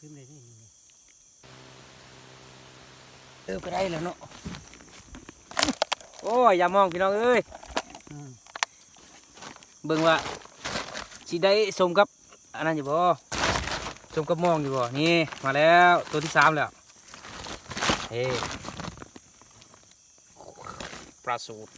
ຂຶ້ນເລີຍນີ້ ນີ້ ເອີ ໄປໄດ້ແລ້ວເນາະ. ໂອ້ຍ ຢ່າມອງພີ່ນ້ອງເອີຍ ອືມ ເບິ່ງວ່າຊິໄດ້ສົມກັບອັນນັ້ນຢູ່ບໍ່ ສົມກັບມອງຢູ່ບໍ່. ນີ້ມາແລ້ວ ໂຕທີສາມແລ້ວ ເອີ ປາສູດ.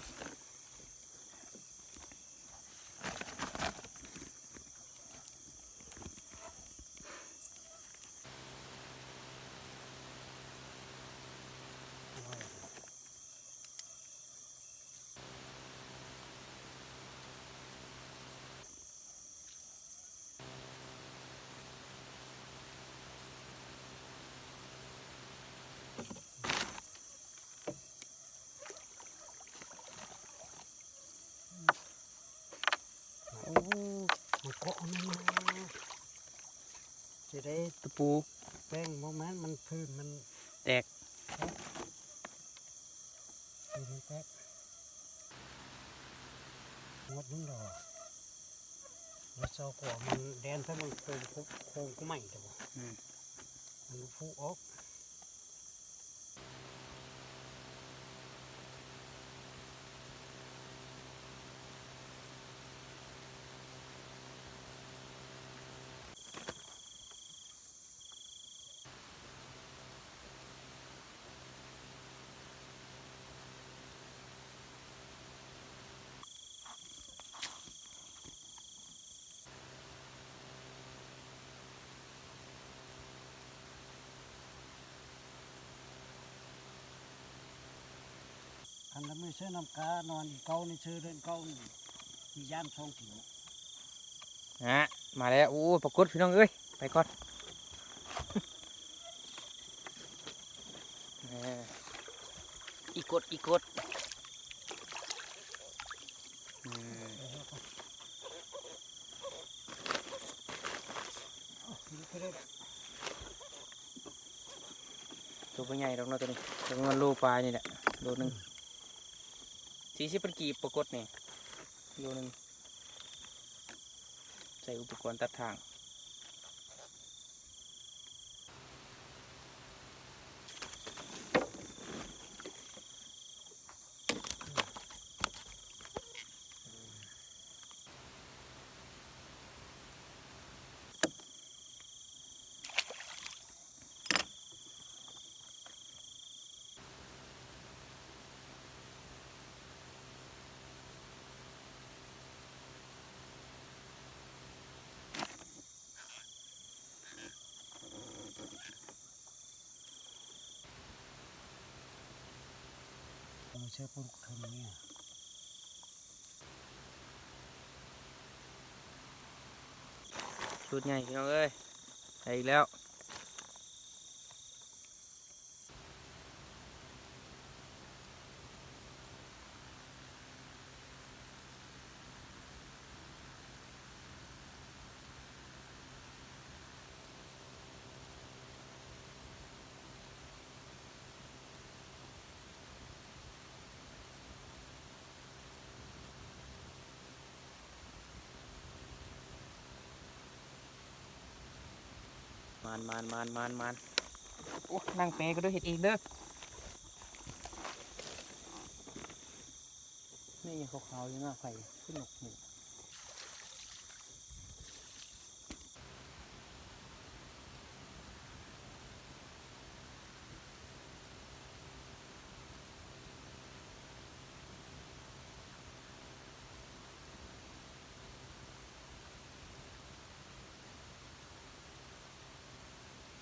ໂອ້ ມັນເກາະມັນມາ ຊິໄດ້ຕະປູ ແປ້ງບໍ່ແມ່ນ ມັນພື້ນມັນແຕກ ແຕກ ພື້ນມັນແຕກ ໝົດໜຶ່ງດອກ ແລ້ວເຈົ້າກໍມັນແດນໃສ່ມັນໂຄງ ໂຄງ ໂຄງໄມ້ເຈົ້າ ອືມ ມັນຜຸອອກ. ຄັນລະມື້ເຊີນຳການອນອີເກົ່ານີ້ ເຊີເດີນເກົ່ານີ້ ມີຢ້ານຊ່ອງຜິວ ນະ ມາແລ້ວ. ໂອ້ ປາກົດພີ່ນ້ອງເອີຍ ໄປກ່ອນ ເອີ ອີກົດ ອີກົດ ອືມ ໂຕບໍ່ໃຫຍ່ດອກເນາະ ໂຕນີ້ປະມານໂລປາຍນີ້ແຫຼະ ໂລໜຶ່ງ ສີ່ສິບພັນກີບ ປາກົດນີ້ ໂລໜຶ່ງ ໃສ່ອຸປະກອນຕັດທາງ. ເອົາເສື້ອປູນເທິງນີ້ ຊຸດໃຫຍ່ພີ່ນ້ອງເອີຍ ໄດ້ອີກແລ້ວ. ມານໆໆໆໆ ໂອ້ ນັ່ງແປກໍເດີ ເຮັດເອງເດີ. ແມ່ນຫຍັງຂາວໆຢູ່ໜ້າໄຟ ຄືນົກນີ້.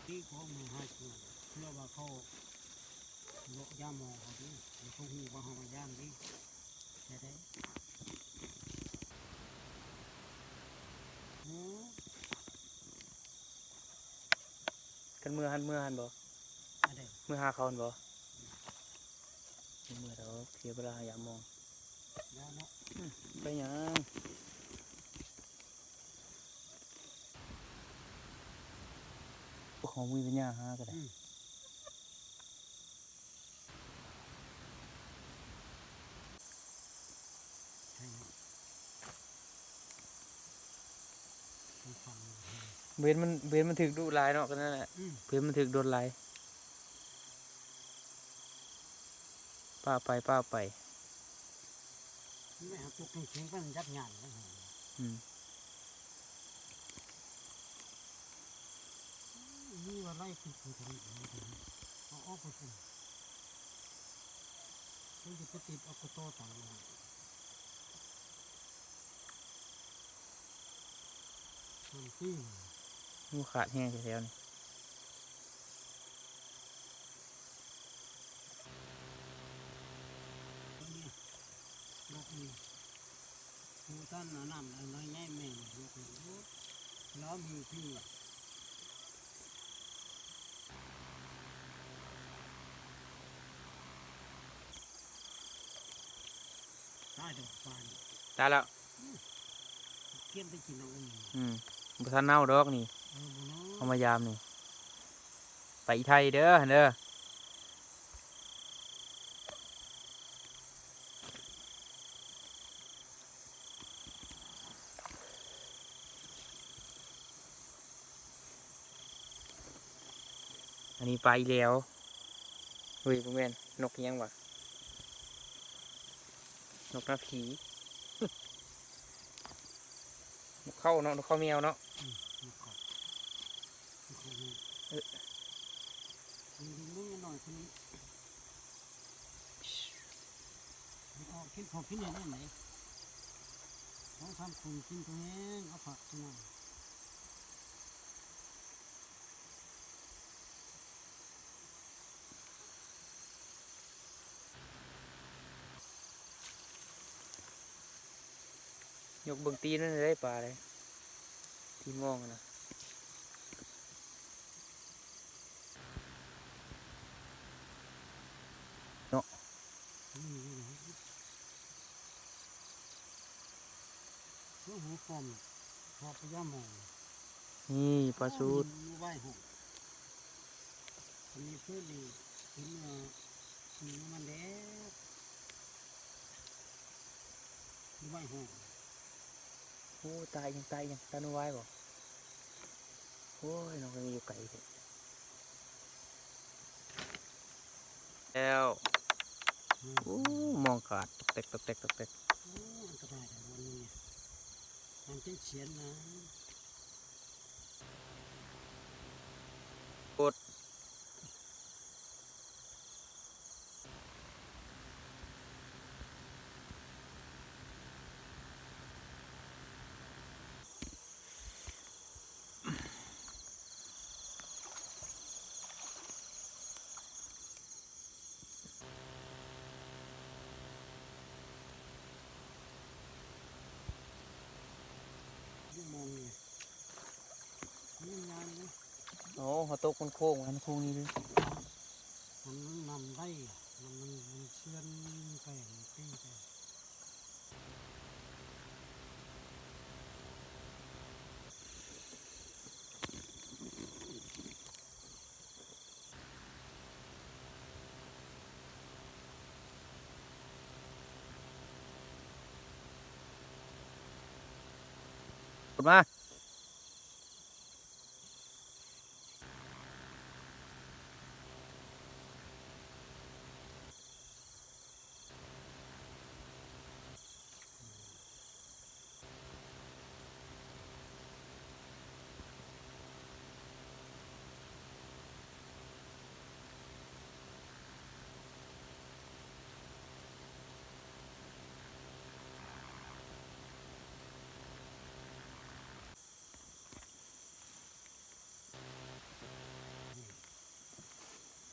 ນີ້ຂອງມືຫາກິນ ເພື່ອວ່າເຂົາເລາະຢາມມອງເຂົາເດ້ ໃຫ້ເຂົາຮູ້ວ່າເຮົາກໍຢ້ານເດ້ ແທ້ໆ. ຄັນເມືອຫັ້ນ ເມືອຫັ້ນບໍ່? ອັນໃດ? ເມືອຫາເຂົາຫັ້ນບໍ່? ບໍ່ເມືອດອກ ເສຍເວລາຢາມມອງ. ອືມ ໄປຫຍັງ? ເຂົາມີປັນຍາຫາກໍໄດ້. ອືມ. ໃຊ່ເນາະ ມັນຝັງຢູ່. ເວັນມັນ ເວັນມັນຖືກດຸຫຼາຍເນາະ ກໍນັ້ນແຫຼະ ອືມ ເວັນມັນຖືກດົນຫຼາຍ ປ້າໄປ ປ້າໄປ ແມ່ນຫາ ປຸກແຂງໆ ໄປ ມັນຍັດຍາກ ອືມ ນີ້ວ່າໄລ່ ເອົາອອກໄປພຸ້ນ ມັນຊິໄປຕິດເອົາກະຕໍ້ຕັງ ມັນຕີ ໂອ້ ຂາດແຮງແທ້ໆ ນີ້ ດອກນີ້ ຜູ້ທ່ານເອົານ້ຳ ເອົານ້ອຍໃຫຍ່ແມ່ນ ດອກນີ້ ໂອ້ ລາວມີທີ່ ຕາຍແລ້ວປານ ຕາຍແລ້ວ ອືມ ກຽມໄປກິນເອົາ ອືມ ບໍ່ທັນເນົ່າດອກນີ້ ເອີ ບໍ່ເນົ່າ ເອົາມາຢາມນີ້ ໄປອີໄທເດີ ເດີ. ອັນນີ້ໄປແລ້ວ ເຮີ້ຍ ບໍ່ແມ່ນ ນົກອີ່ຫຍັງຫວາ ນົກໜ້າຜີ ນົກເຂົ້າເນາະ ນົກເຂົ້າແມວເນາະ ອືມ ນົກເຂົ້າ ນົກເຂົ້າແມວ ເອີ ມັນຢູ່ເມືອງນ້ອຍຄົນນີ້ ມັນອອກກິນຂອງກິນຢ່າງນັ້ນເດ້ ສອງສາມຄົນກິນຕົວແຮງ ເອົາຜັກກິນນຳ. ຍົກເບິ່ງຕີນມັນໄດ້ປາເດ້ ຕີນມອງຫັ້ນນະ ເນາະ ຄືຫູປ້ອມ ພໍພະຍາມອງ ນີ້ປາສູດ ຢູ່ໄວ້ຫ້ອງ ອັນນີ້ຄືນີ້ ເຫັນວ່າ ນີ້ມັນແດດ ຢູ່ໄວ້ຫ້ອງ ໂອ້ ຕາອີ່ຫຍັງ ຕາອີ່ຫຍັງ ຕາໜູວາຍບໍ່? ໂອ້ຍ ນ້ອງກໍມີຢູ່ໄກແທ້ ແລ້ວ ອືມ ໂອ້ ມອງຂາດ ຕອກແຕກ ຕອກແຕກ ຕອກແຕກ ໂອ້ ອັນຕະລາຍແທ້ບ່ອນນີ້ ມັນເປັນສຽນນະ ໂອດ. ຢູ່ໝ່ອງນີ້ ມີງານຢູ່ ໂອ້ ເຮົາຕົກມັນໂຄ້ງ ມັນໂຄ້ງນີ້ເດ້ ມັນນຳໄດ້ ມັນ ມັນ ມັນເຊື່ອນໄປ ມັນຕີໄປ. ໂອດມາ.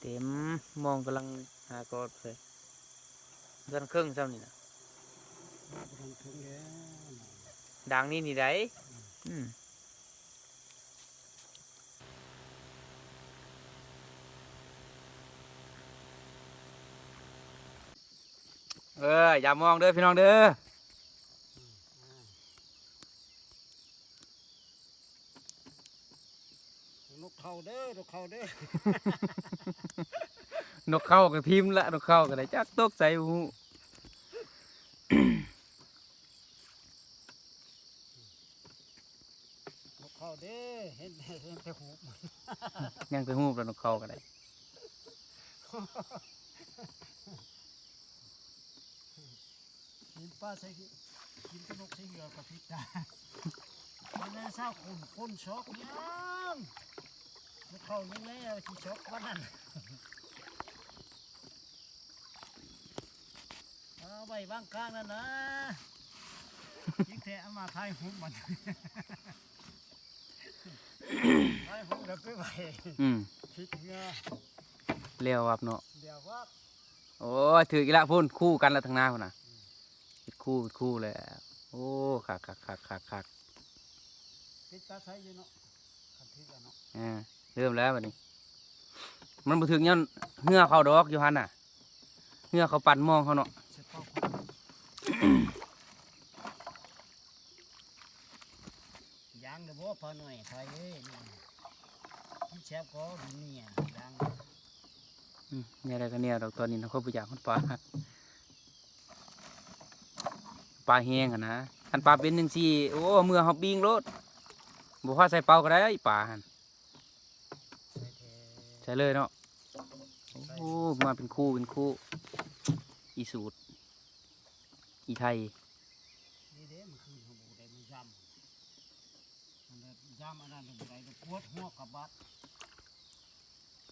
ເຕັມ ມອງກຳລັງຫາກໍໃສ່ ບໍ່ທັນເຄິ່ງຊ້ຳນີ້ນະ ບໍ່ທັນເຄິ່ງແລ້ວ ດາງນີ້ນີ້ໃດ ອືມ ອືມ. ເອີ ຢ່າມອງເດີພີ່ນ້ອງເດີ ນົກເຂົ້າເດີ ນົກເຂົ້າເດີ ນົກເຂົ້າກໍຖິ້ມລະ ນົກເຂົ້າກໍໄດ້ ຈັກຕົກໃສບໍ່ຮູ້ ນົກເຂົ້າເດີ. ເຫັນ ເຫັນແຕ່ຮູບ ຍັງແຕ່ຮູບແລ້ວ ນົກເຂົາກໍໄດ້ ກິນປາໃສ່ ກິນແຕ່ນົກໃສ່ເຫື່ອກໍຜິດໄດ໋ ມັນແມ່ນຊາວຄົນ ຄົນຊອກຍາມ ນົກເຂົາຍັງແລ້ວຊິຊອກປານນັ້ນ ເອົາໄວ້ວາງກາງນັ້ນນະ ຈິກແທ້ເອົາມາຖ່າຍຮູບມັນ ໄປພຸ້ນກໍໄປໄຫວ້ ອືມ ຜິດເຫື່ອ ແລ້ວວັບເນາະ ແລ້ວວັບ ໂອ້ຍ ຖືກອີກລະ ພຸ້ນ ຄູ່ກັນລະທາງໜ້າພຸ້ນນະ ອືມ ເຮັດຄູ່ ເຮັດຄູ່ແລ້ວ ໂອ້ ຄັກໆໆໆໆ ຕິດຕາໄຊຢູ່ເນາະ ຄັນຖືກແລ້ວເນາະ ອ່າ ເລີ່ມແລ້ວບັດນີ້ ມັນບໍ່ຖືກຍ້ອນເຫື່ອເຂົາດອກ ຢູ່ຫັ້ນນະ ເຫື່ອເຂົາປັ່ນມອງເຮົາເນາະ ຢາງເດີບໍ່ ພໍ່ນ້ອຍ ໄປເອີຍ ກິນແຊບກໍດີນີ້ ຢາງ ອືມ ແນວໃດກໍແນວດອກ ຕອນນີ້ນະ ຂ້ອຍບໍ່ຢາກມັນປາ ປາແຮງຫັ້ນນະ ຄັນປາເປັນຈັ່ງຊີ້ ໂອ້ ເມື່ອເຮົາປີ້ງໂລດ ບໍ່ພາໃສ່ເປົາກໍໄດ້ປາຫັ້ນ ໃສ່ແທ້ ໃສ່ເລີຍເນາະ ໂອ້ ມາເປັນຄູ່ ເປັນຄູ່ ອີ່ສູດ ອີ່ໄທ ນີ້ເດ້ ມື້ຄືນເຮົາບໍ່ໄດ້ມາຢາມ ມັນໄດ້ຢາມອັນນັ້ນບໍ່ໄດ້ ປວດຫົວກະບາດ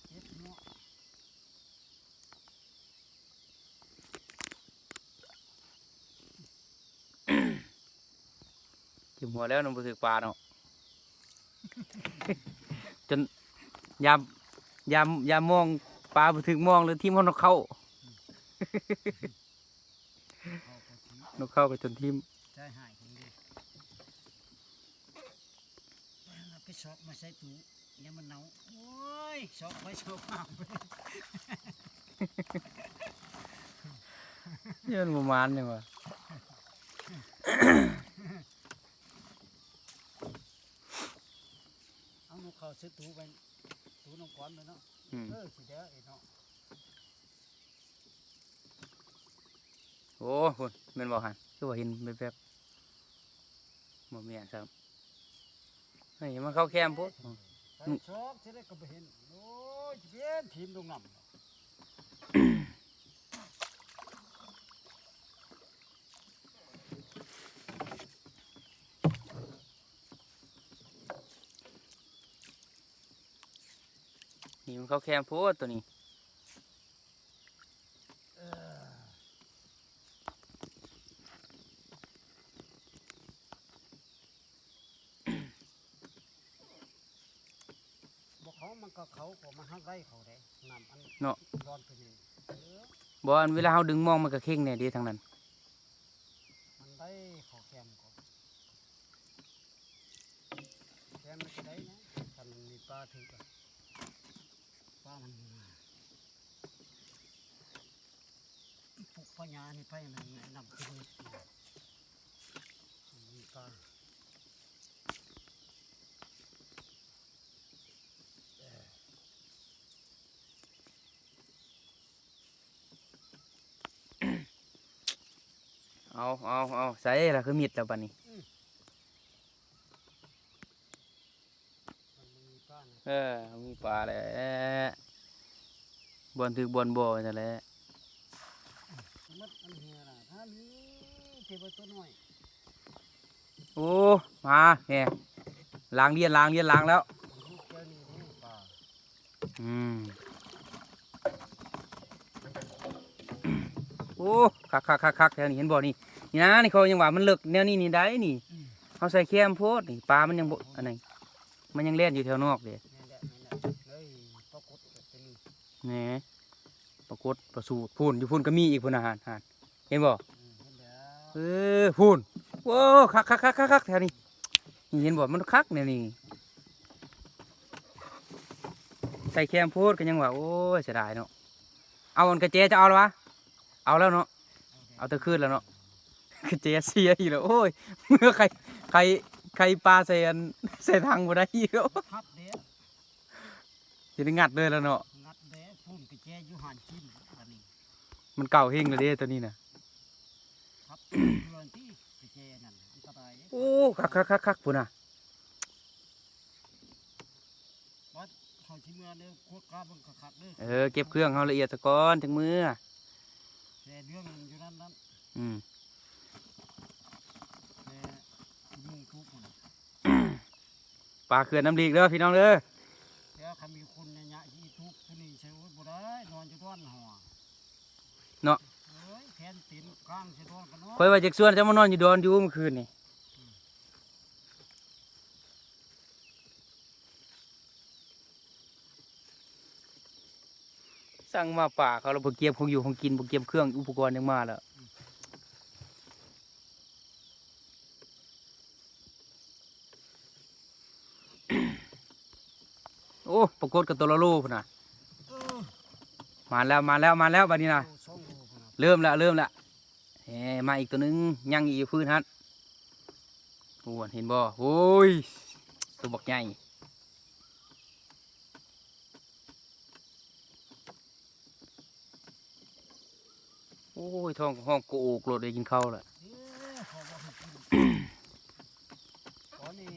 ເຈັບຫົວ ເຈັບຫົວແລ້ວນຳບໍ່ຖືກປາເນາະ ຈົນຍາມ ຍາມ ຍາມມອງ ປາບໍ່ຖືກມອງ ແລ້ວຖິ້ມເອົານົກເຂົາ ນົກເຂົາກໍຈົນຖິ້ມ ໃຈຮ້າຍຄົນເດ້ ໄປຊອກມາໃສ່ຕູ້ ຍາມມັນເນົ່າ ໂອ້ຍ ຊອກໄປຊອກມາ ມັນບໍ່ໝານຫຍັງວະ ເອົານົກເຂົາໃສ່ຕູ້ໄປ ຕູ້ນ້ອງກອນໄປເນາະ ອືມ ເອີ ຊິໄດ້ເນາະ ໂອ້ ພຸ້ນ ແມ່ນບໍ່ຫັ້ນ ຄືວ່າເຫັນແວບໆ ບໍ່ແມ່ນຊ້ຳ ນີ້ມັນເຂົ້າແຄມໂພດ ໄປຊອກຊິໄດ້ກໍບໍ່ເຫັນ ໂອ້ຍ ຊິເປັນທີມລົງນ້ຳ ນີ້ມັນເຂົ້າແຄມໂພດໂຕນີ້ ບໍ່ເຂົ້າ ມັນກໍເຂົ້າ ກໍມາຫາໄລ່ເຂົາເດ້ ນ້ຳອັນເນາະ ດອນຕົວນີ້ ເອີ ບໍ່ ອັນເວລາເຮົາດຶງມອງ ມັນກໍເຄັ່ງແດ່ເດ້ທາງນັ້ນ ມັນໄດ້ເຂົ້າແຄມເຂົາ ແຄມມັນກໍໄດ້ນະ ຄັນມັນມີປາຖືກ ປາມັນ ປຸກພະຍານີ້ໄປ ມັນນຳຂຶ້ນນີ້ ມັນມີປາ ເອີ ເອົາ ເອົາ ເອົາ ໃສ່ລະຄືມິດແລ້ວບາດນີ້ ອືມ ເອີ ມີປາແຫຼະ ບ່ອນຖືກບ່ອນບໍ່ນັ້ນແຫຼະ ໝົດອັນເຮືອນະ ຖ້າມີແຕ່ວ່າຕົວນ້ອຍ ໂອ້ ມາແນ່ ລ້າງລຽນ ລ້າງລຽນ ລ້າງແລ້ວ ອືມ ໂອ້ ຄັກໆໆໆ ແຖວນີ້ເຫັນບໍ່ນີ້ ນີ້ນະ ນີ້ເຂົາຍັງວ່າມັນເລິກແນວນີ້ນີ້ໄດ໋ນີ້ ອືມ ເຮົາໃສ່ແຄມໂພດນີ້ ປາມັນຍັງບໍ່ ອັນນັ້ນ ມັນຍັງແລ່ນຢູ່ແຖວນອກເດ້ ແມ່ນແຫຼະ ແມ່ນແຫຼະ ເອີຍ ປາກົດກໍເປັນ ແນ່ ປາກົດ ປາສູດ ພຸ້ນ ຢູ່ພຸ້ນກໍມີອີກພຸ້ນນະ ຫັ້ນ ຫັ້ນ ເຫັນບໍ່? ເອີ ພຸ້ນ ໂອ້ ຄັກໆໆໆ ແຖວນີ້ ນີ້ເຫັນບໍ່? ມັນຄັກແນວນີ້ ໃສ່ແຄມໂພດກໍຍັງວ່າ ໂອ້ຍ ເສຍດາຍເນາະ ເອົາອັນກະແຈຈະເອົາລະວະ? ເອົາແລ້ວເນາະ ເອົາແຕ່ຄືນແລ້ວເນາະ ກະແຈເສຍອີກແລ້ວ ໂອ້ຍ ເມື່ອໄຂ ໄຂ ໄຂປາໃສ່ອັນ ໃສ່ຖັງບໍ່ໄດ້ອີກແລ້ວ ພັບເດ້ ຊິໄດ້ງັດເລີຍລະເນາະ ງັດເດ້ ພຸ້ນກະແຈຢູ່ຫັ້ນກິນ ບາດນີ້ ມັນເກົ່າເຮັງແລ້ວເດ້ໂຕນີ້ນະ ຄັບ ເຮືອນຕິກະແຈນັ້ນ ອັນຕະລາຍເດ້ ໂອ້ ຄັກໆໆໆ ພຸ້ນນະ ຊິເມືອເດີ ກວດກາເບິ່ງຄັກໆເດີ. ເອີ ເກັບເຄື່ອງເຮົາລະອຽດສາກ່ອນ ຈັ່ງເມືອ. ແຕ່ເລື່ອງມັນຢູ່ນັ້ນນັ້ນ. ອືມ ແຕ່ທີ່ມຸງທຸກຫັ້ນ ປາເຂື່ອນນ້ຳລີກເດີພີ່ນ້ອງເດີ. ແລ້ວຄັນມີຄົນຍະໆທີ່ທຸກຜູ້ນີ້ໃສ່ ໂອ້ຍ ບໍ່ໄດ້ ນອນຢູ່ດອນເຮົາເນາະ. ໂອ້ຍ ແຜ່ນຕີນກາງໃສ່ດອນກໍນອນ. ຂ້ອຍວ່າຈັກຊວນເຈົ້າມານອນຢູ່ດອນຢູ່ມື້ຄືນນີ້. ສັ່ງມາປາເຂົາລະບໍ່ກຽມຂອງຢູ່ຂອງກິນ ບໍ່ກຽມເຄື່ອງອຸປະກອນຫຍັງມາລະ. ໂອ້ ປາກົດກໍໂຕລະໂລພຸ້ນນະ. ເອີ ມາແລ້ວ ມາແລ້ວ ມາແລ້ວບາດນີ້ນະ. ໂຕສອງໂລພຸ້ນນະ. ເລີ່ມແລ້ວ ເລີ່ມແລ້ວ. ເອີ ມາອີກໂຕໜຶ່ງ ຍັງອີກຢູ່ພື້ນຫັ້ນ. ໂອ້ ເຫັນບໍ່? ໂອ້ຍ ໂຕບັກໃຫຍ່. ໂອ້ຍ ທ້ອງຮ້ອງໂກໂອກໂລດ ໄດ້ກິນເຂົ້າລະ. ເອີ ເຂົາບໍ່ໃຫ້ກິນ ຕອນນີ້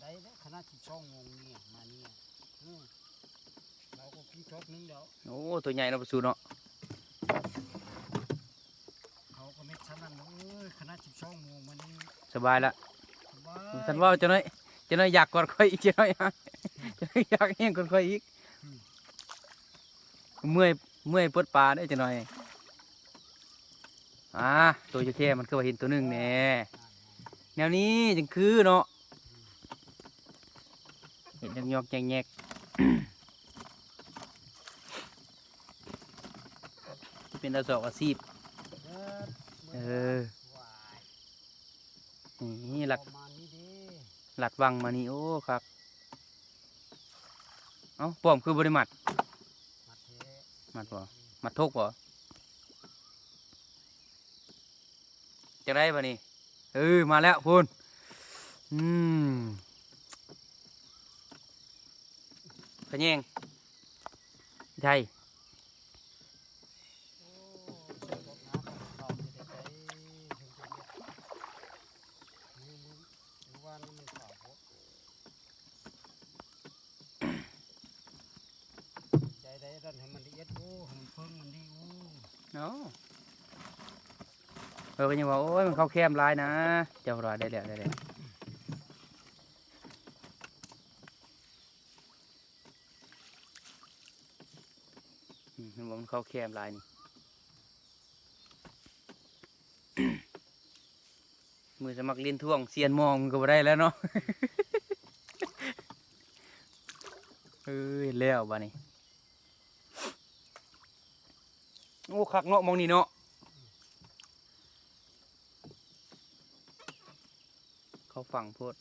ໄດ້ເດ້ ຂະໜາດສິບສອງໂມງນີ້ມານີ້. ເອີ ເຮົາກໍກິນຈອກໜຶ່ງແລ້ວ. ໂອ້ ໂຕໃຫຍ່ເນາະ ປາຊູເນາະ. ເຂົາກໍເມັດສ່ຳນັ້ນເນາະ. ເອີຍ ຂະໜາດສິບສອງໂມງມານີ້ສະບາຍລະ. ສະບາຍ. ທ່ານເວົ້າ ຈັກໜ້ອຍ ຈັກໜ້ອຍຢາກກອດຂ້ອຍອີກ ຈັກໜ້ອຍ ຈັກໜ້ອຍຢາກແຮງກອດຂ້ອຍອີກ. ອືມ ເມື່ອຍ ເມື່ອຍປົດປາເດ້ ຈັກໜ້ອຍ. ອ່າ ໂຕຢູ່ແຄມັນຄືວ່າເຫັນໂຕໜຶ່ງແດ່. ແນວນີ້ຈັ່ງຄືເນາະ ເຫັນຍອກໆແຍກໆ. ເປັນອາຊອກອາຊີບ. ເອີ ນີ້ລັດ ລັດວັງມານີ້ ໂອ້ ຄັກ. ເອົ້າ ປ້ອມຄືບໍ່ໄດ້ມັດ? ມັດແທ້. ມັດບໍ່? ມັດທົກບໍ່? ຈັ່ງໃດບາດນີ້? ເອີ ມາແລ້ວພຸ້ນ. ອືມ ຂະແຍງໄທ. ໃຈໄດ້ນັ້ນໃຫ້ມັນລະອຽດ ໂອ້ ໃຫ້ມັນເພິ່ງມັນດີ ໂອ້ ເນາະ. ເອີ ກໍຍັງວ່າ ໂອ້ຍ ມັນເຂົ້າແຄມຫຼາຍນະ ເຈົ້າວ່າໄດ້ແລ້ວ ໄດ້ແລ້ວ. ອືມ ເຫັນບໍ່ ມັນເຂົ້າແຄມຫຼາຍນີ້. ມືສະໝັກຫຼິ້ນທ່ວງຊຽນມອງມັນກໍບໍ່ໄດ້ແລ້ວເນາະ. ເອີຍ ແລ້ວບາດນີ້. ໂອ້ ຄັກເນາະ ໝ່ອງນີ້ເນາະ ເຂົ້າຝັ່ງໂພດ.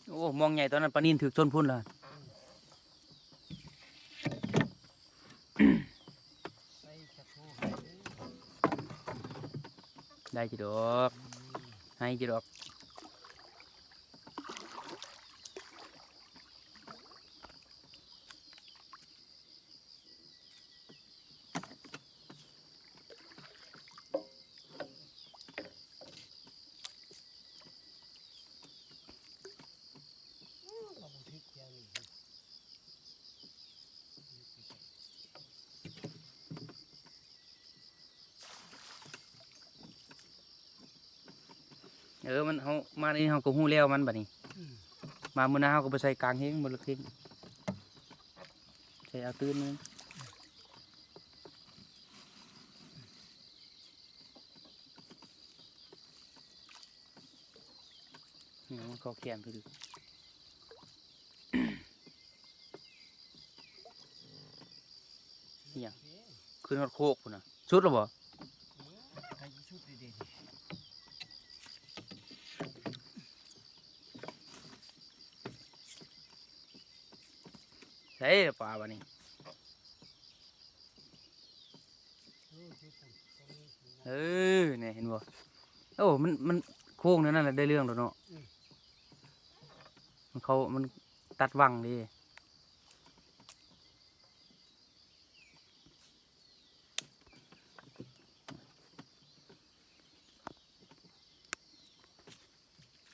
ໂອ້ ມອງໃຫຍ່ຕອນນັ້ນປານິນຖືກຊົນພຸ້ນລະ. ໄດ້ຢູ່ດອກ ໃຫ້ຢູ່ດອກ. ເອີ ມັນ ເຮົາມານີ້ເຮົາກໍຮູ້ແລ້ວມັນບາດນີ້. ອືມ ມາມື້ໜ້າເຮົາກໍໄປໃສ່ກາງແຮງ ບໍ່ເລິກແຮງ ໃສ່ເອົາຕື່ນມັນ. ນີ້ມັນເຂົ້າແຄມຄື ອີຫຍັງ? ຂຶ້ນຮອດໂຄກພຸ້ນນະ. ສຸດແລ້ວບໍ່? ເອີ ໃກ້ຊິສຸດເດ້ ເດ້. ໃສ່ລະປາບາດນີ້. ເອີ ນີ້ເຫັນບໍ່? ໂອ້ ມັນ ມັນໂຄ້ງແນວນັ້ນລະໄດ້ເລື່ອງແລ້ວເນາະ. ອືມ ມັນເຂົ້າ ມັນຕັດວັງເດ້.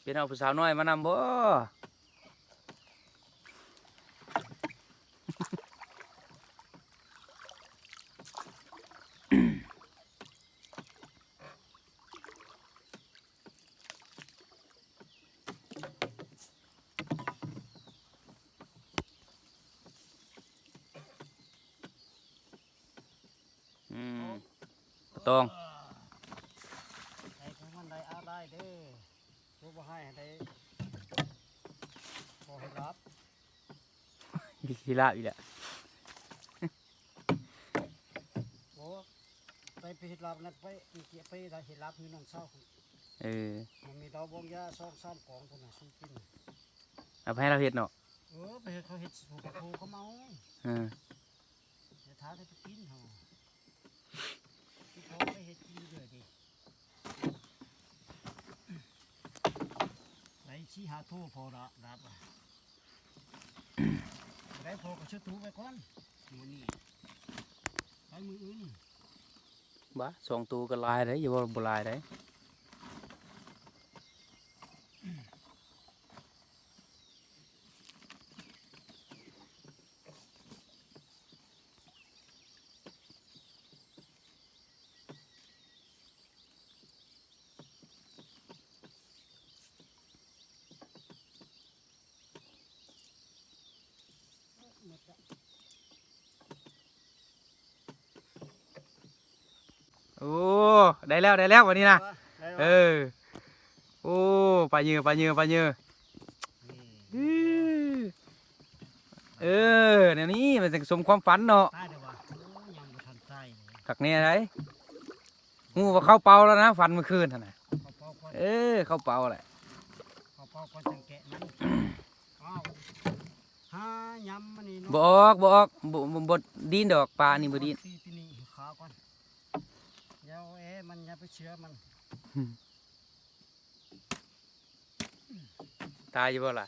ປັນເອົາຜູ້ສາວນ້ອຍມານຳບໍ່? ອືມ ປາຕອງ ໃຫ້ຂອງມັນໄດ້ອາໄດ້ເດີ ບໍ່ໃຫ້ໄດ້ ຂໍໃຫ້ລາບ ຊິລາບອີກແລ້ວ ໂອ້ ໄປ ໄປເຮັດລາບນັ້ນ ໄປ ໄປເຮັດລາບຢູ່ໜອງເຊົາ ເອີ ມັນມີເຕົາບ່ອງຢາສອງສາມກອງພຸ້ນນະ ຊື້ກິນ ເອົາໄປໃຫ້ລາວເຮັດເນາະ ເອີ ໄປໃຫ້ເຂົາເຮັດ ເຂົາເຮັດເຂົາເອົາ ເອີ ແຕ່ຖ້າໄດ້ໄປກິນເຮົາ ທີ່ເຂົາໄປເຮັດກິນເດີ ໄດ້ສີ່ຫ້າໂຕພໍລະ ລາບ ບໍ່ໄດ້ພໍກໍເຊີດຕູໄວ້ກ່ອນ ມື້ນີ້ ໄປມື້ອື່ນ ບາດສອງໂຕກໍຫຼາຍໄດ໋ ຢ່າວ່າບໍ່ຫຼາຍໄດ໋. ໂອ້ ໄດ້ແລ້ວ ໄດ້ແລ້ວບັດນີ້ນະ ເອີ ໂອ້ ປາເຫຍື່ອ ປາເຫຍື່ອ ປາເຫຍື່ອ ເອີ ແນວນີ້ມັນຈັ່ງສົມຄວາມຝັນເນາະ ຄັກແນ່ໃດ໋. ຮູ້ວ່າເຂົ້າເປົ້າແລ້ວນະ ຝັນມື້ຄືນຫັ້ນນະ ເຂົ້າເປົ້າກ່ອນ ເອີ ເຂົ້າເປົ້າແຫຼະ ເຂົ້າເປົ້າກ່ອນຈັ່ງແກະມັນ ອ້າວ ຫາຍຳມັນນີ້ເນາະ ບໍ່ອອກ ບໍ່ອອກ ບໍ່ ບໍ່ ບໍ່ດີ້ນດອກ ປານີ້ບໍ່ດີ້ນ ຕີຕີນີ້ຂາກ່ອນ ຢ່າເອົາແອມັນ ຢ່າໄປເຊື່ອມັນ ຕາຍຢູ່ບໍ່ລະ?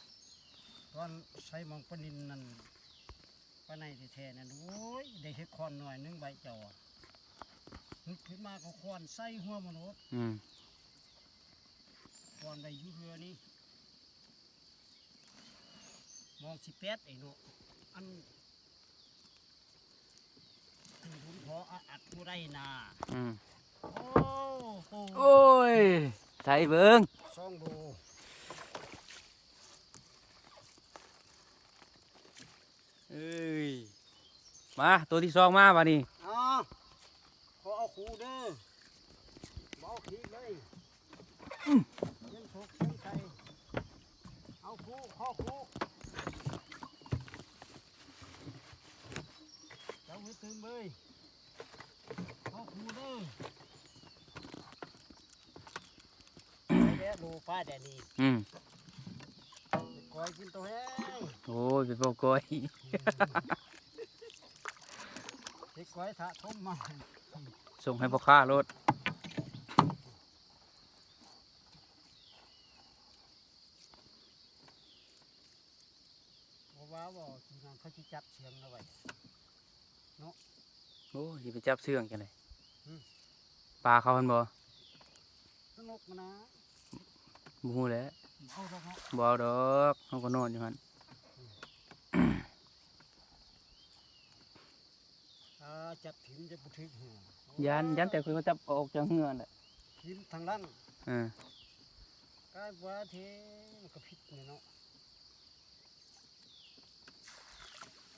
ຕອນໃສ່ໝອງປານິນນັ້ນ ປາໄນແທ້ໆນັ້ນ ໂອ້ຍ ໄດ້ເຫັດຂອນໜ້ອຍໜຶ່ງໃບເຈົ້າ ນຶກຂຶ້ນມາກໍຂອນໃສ່ຫົວມັນໂລດ ອືມ ຂອນໄດ້ຢູ່ເຮືອນີ້ ໝອງສິບແປດ ໄອ້ໂນ ອັນ ບຸນຂໍອາອັດຜູ້ໃດນາ ອືມ ໂອ້ໂຫ ໂອ້ຍ ໃສ່ເບິ່ງ ສອງໂລ ເອີຍ ມາ ໂຕທີສອງມາບາດນີ້ ອ້າວ ຂໍເອົາຄູ່ເດີ ບໍ່ເອົາຄີບເລີຍ ອືມ ຍັງສົກຍັງໃສ່ ເອົາຄູ່ ຂໍຄູ່ ເຈົ້າຫືດຕື່ມເອີຍ ຂໍຄູ່ເດີ ໄດ້ແລ້ວໂລປາແດດນີ້ ອືມ ໄປກ້ອຍກິນໂຕແຮງ ໂອ້ຍ ໄປພໍກ້ອຍ ໄປກ້ອຍຖ້າທົມມາ ສົ່ງໃຫ້ພໍ່ຄ້າໂລດ. ບໍ່ວ່າບໍ່ ຄືນັ້ນເຂົາຊິຈັບເຊື່ອງເອົາໄວ້ເນາະ ໂອ້ຍ ຊິໄປຈັບເຊື່ອງຈັ່ງໃດ ຫື ປາເຂົາຫັ້ນບໍ່ ສະໜຸກນະ ບໍ່ຮູ້ແຫຼະ ບໍ່ເອົາດອກເນາະ ບໍ່ເອົາດອກ ເຮົາກໍນອນຢູ່ຫັ້ນ ອ່າ ຈັບຖິ້ມຈະບໍ່ຖືກຫົວ ຢ້ານ ຢ້ານແຕ່ເຂົາຈັບອອກຈາກເຮືອຫັ້ນແຫຼະ ຖິ້ມທາງຫຼັງ ເອີ ກາຍວ່າເທ ມັນກໍຜິດແຫຼະເນາະ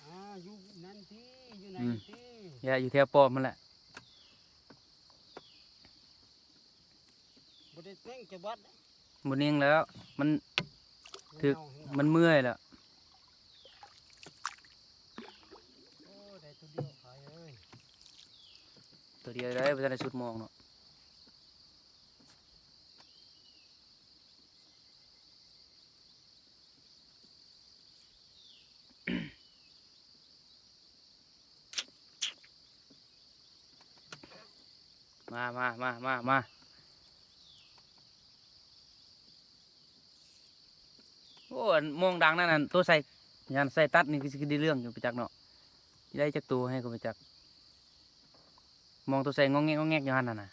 ອ່າ ຢູ່ນັ້ນຕິ ຢູ່ໃນ ອືມ ຕິ ຢ່າ ຢູ່ແຖວປ້ອມຫັ້ນແຫຼະ ບໍ່ໄດ້ເໜັງຈັກບາດ ບໍ່ເໜັງແລ້ວ ມັນຖືກ ມັນເມື່ອຍແລ້ວ ໂອ້ ໄດ້ຕົວດຽວຂາຍເອີຍ ຕົວດຽວໄດ້ ບໍ່ທັນໄດ້ສຸດມອງເນາະ ມາ ມາ ມາ ມາ ມາ ໂອ້ ອັນມອງດັງນັ້ນ ອັນໂຕໃສ່ ຍານໃສ່ຕັດນີ້ຄືຊິໄດ້ເລື່ອງຢູ່ປະຈັກເນາະ ຊິໄດ້ຈັກໂຕໃຫ້ກໍບໍ່ຈັກ ມອງໂຕໃສ່ງອກແງກ ງອກແງກຢູ່ຫັ້ນນະ ອືມ.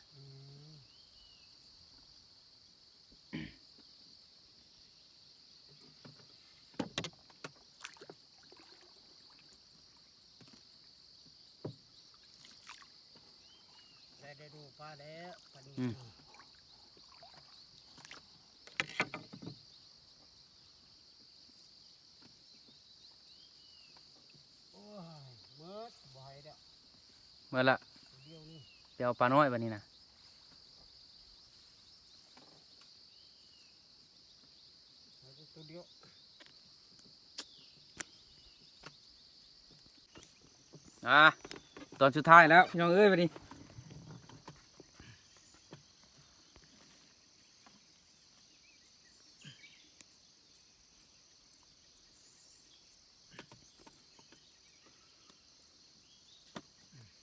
ປາແລ້ວ ປານີ້ ອືມ ໂອ້ຍ ໝົດ ບໍ່ໃຫ້ແລ້ວ ໝົດລະ ໂຕດຽວນີ້ ໄປເອົາປານ້ອຍບາດນີ້ນະ ເອົາແຕ່ໂຕດຽວ. ອ່າ ຕອນສຸດທ້າຍແລ້ວ ພີ່ນ້ອງເອີຍ ບາດນີ້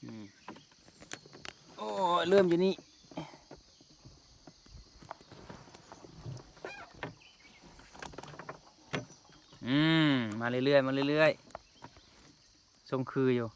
ອືມ ໂອ້ຍ ເລີ່ມຢູ່ນີ້ ອືມ ມາເລື້ອຍໆ ມາເລື້ອຍໆ ຊົງຄືຢູ່.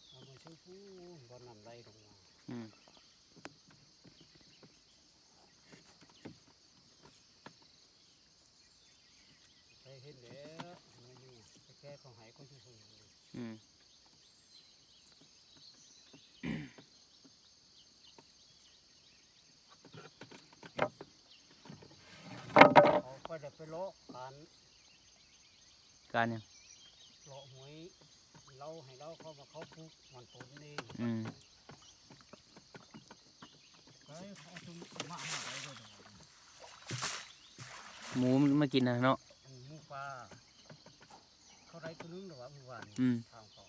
ເອົາມາໃສ່ພຸ້ນ ບ່ອນນ້ຳໄຫຼລົງມາ ອືມ ໄປເຫັນແລ້ວ ແຕ່ແກ່ເຂົາໃຫ້ຄົນທີ່ເຂົາເຫັນ ອືມ ເຂົາໄປແລ້ວ ໄປເລາະການ ການຫຍັງ? ເລາະຫ້ວຍເລົ່າ ໃຫ້ເລົ່າເຂົາວ່າເຂົາປູກມັນຕົ້ນນີ້ ອືມ ໄປເຂົາເອົາຕົວໝາກມາໄວ້ເດີ ໝູມັນມາກິນນະເນາະ ອືມ ໝູປ່າ ເຂົາໄດ້ຕົວໜຶ່ງແລ້ວວ່າມື້ວານນີ້ ອືມ ທາງເຂົາ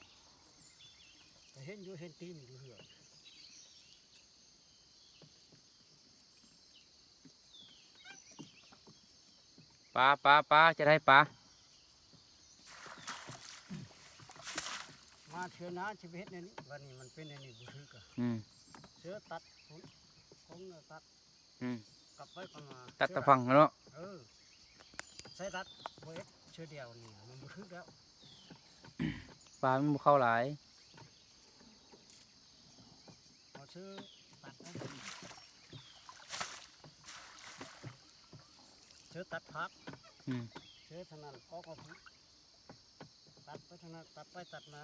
ໄປເຫັນຢູ່ ເຫັນຕີນຢູ່ເຮືອນ. ປາ ປາ ປາ ຈະໄດ້ປາ ມາເທື່ອໜ້າຊິໄປເຮັດແນວນີ້ ບາດນີ້ມັນເປັນແນວນີ້ບໍ່ຖືກກະ ອືມ ເສືອຕັດພຸ້ນ ຄົງຕັດ ອືມ ກັບໄປກັບມາ ຕັດຕາຝັ່ງເນາະ ເອີ ໃຊ້ຕັດບໍ່ເຮັດເທື່ອດຽວນີ້ມັນບໍ່ຖືກແລ້ວ ປາມັນບໍ່ເຂົ້າຫຼາຍ. ເອົາເສື້ອຕັດອອກ ເສື້ອຕັດຜັກ ອືມ ເສື້ອທາງນັ້ນອອກມາພຸ້ນ ຕັດໄປທາງນັ້ນ ຕັດໄປຕັດມາ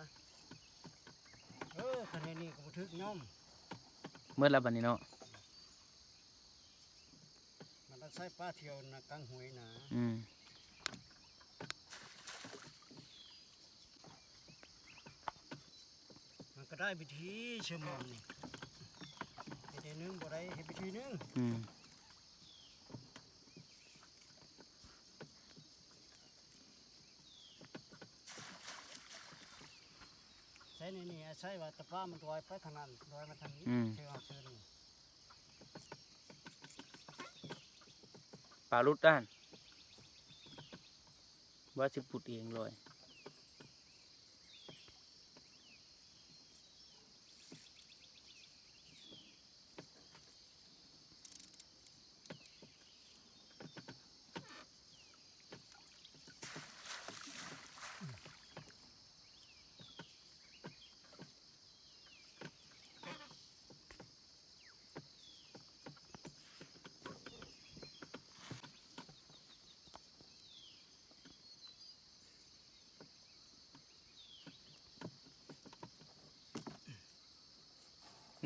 ເອີ ຄັນແນວນີ້ກໍບໍ່ຖືກຍ້ອມ ໝົດແລ້ວບັດນີ້ເນາະ ມັນຕ້ອງໃຊ້ປາທ່ຽວນະ ກາງຫ້ວຍນະ ອືມ. ມັນກໍໄດ້ວິທີເຊື່ອໝອນນີ້ ເຮັດອັນໜຶ່ງບໍ່ໄດ້ເຮັດວິທີໜຶ່ງ ອືມ ໃຊ້ໃນນີ້ ອາໄສວ່າຕະປາມັນລອຍໄປທາງນັ້ນ ລອຍມາທາງນີ້ ອືມ ເຊື່ອເອົາເຊື່ອນີ້ ປາຫຼຸດຫັ້ນ ວ່າຊິປຸດເອງລອຍ.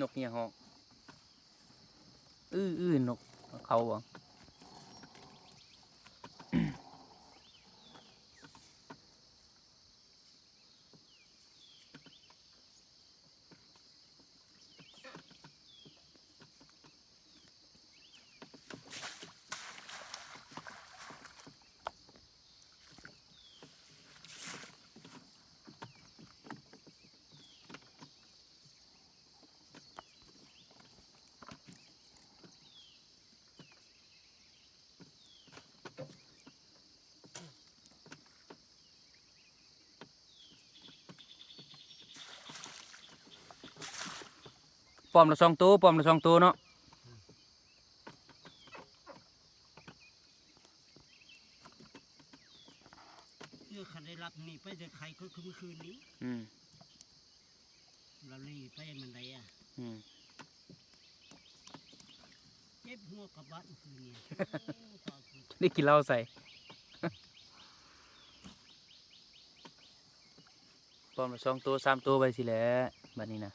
ນົກຫຍັງຮ້ອງ? ອືໆ ນົກເຂົາບໍ? ປ້ອມລະສອງໂຕ ປ້ອມລະສອງໂຕເນາະ. ເອີ ຄັນໄດ້ລັບນີ້ໄປແຕ່ໄຂ່ກໍຄືມື້ຄືນນີ້. ອືມ ລາວລີໄປມັນໄດ້ອະ. ອືມ ເຈັບຫົວກັບບາດຄືນນີ້. ໄດ້ກິນເຫຼົ້າໃສ່ ປ້ອມລະສອງໂຕ ສາມໂຕໄປຊີ້ແຫຼະ ບັດນີ້ນະ.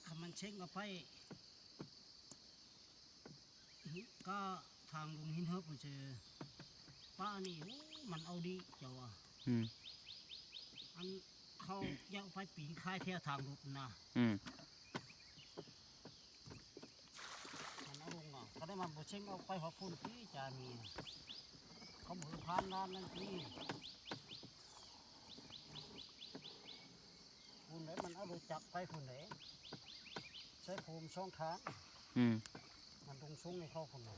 ຄັນມັນເຊັງເອົາໄປ ກະທາງລົງຫີນເຫີບພຸ້ນເຊີ ປານີ້ ໂອ້ ມັນເອົາດີເຈົ້າວ່າ. ອືມ ອັນເຂົາຢາກໄປປີນຂາຍແຖວທາງລົດນະ. ອືມ ມັນເອົາລົງມາ ກະໄດ້ມາບໍ່ເຊັງເອົາໄປຮອດພຸ້ນຕິ ຈານນີ້ ເຂົາບໍ່ຜ່ານດ່ານນັ້ນຕິ. ພຸ້ນເດ້ ມັນເອົາລົດຈັກໄປພຸ້ນເດ້ ໃສ່ໂພມຊ່ອງທາງ. ອືມ ມັນຕົງຊົງໃຫ້ເຂົາພຸ້ນນະ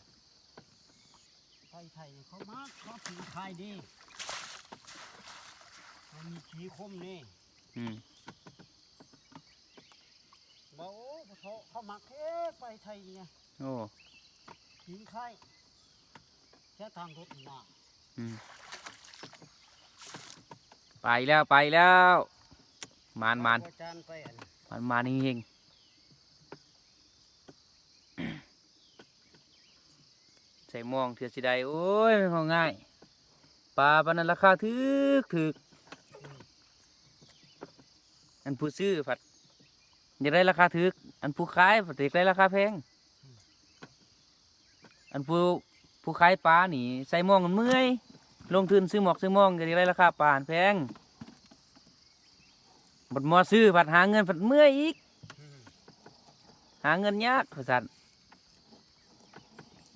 ໄປໄທເຂົາມາ ເຂົາກິນຂາຍເດ້ ມັນມີຂີ້ຄົມເດ້. ອືມ ວ່າ ໂອ້ ເຂົາ ເຂົາມັກແທ້ໄປໄທນີ້. ໂອ້ ກິນຂາຍແຖວທາງລົດນີ້ນະ. ອືມ ໄປແລ້ວ ໄປແລ້ວ ໝານໆ ອາຈານໄປອັນ ໝານໆ ເຮັງໆ ໃສ່ມອງເທື່ອຊິໄດ້. ໂອ້ຍ ມັນເອົາງ່າຍ ປາປານນັ້ນລາຄາຖືກໆ. ອືມ ອັນຜູ້ຊື້ພັດຢາກໄດ້ລາຄາຖືກ ອັນຜູ້ຂາຍພັດຢາກໄດ້ລາຄາແພງ. ອັນຜູ້ ຜູ້ຂາຍປານີ້ໃສ່ມອງມັນເມື່ອຍ ລົງທຶນຊື້ໝອກຊື້ມອງກໍຢາກໄດ້ລາຄາປາແພງ ບັດມາຊື້ພັດຫາເງິນພັດເມື່ອຍອີກ ຫາເງິນຍາກວ່າຊັ້ນ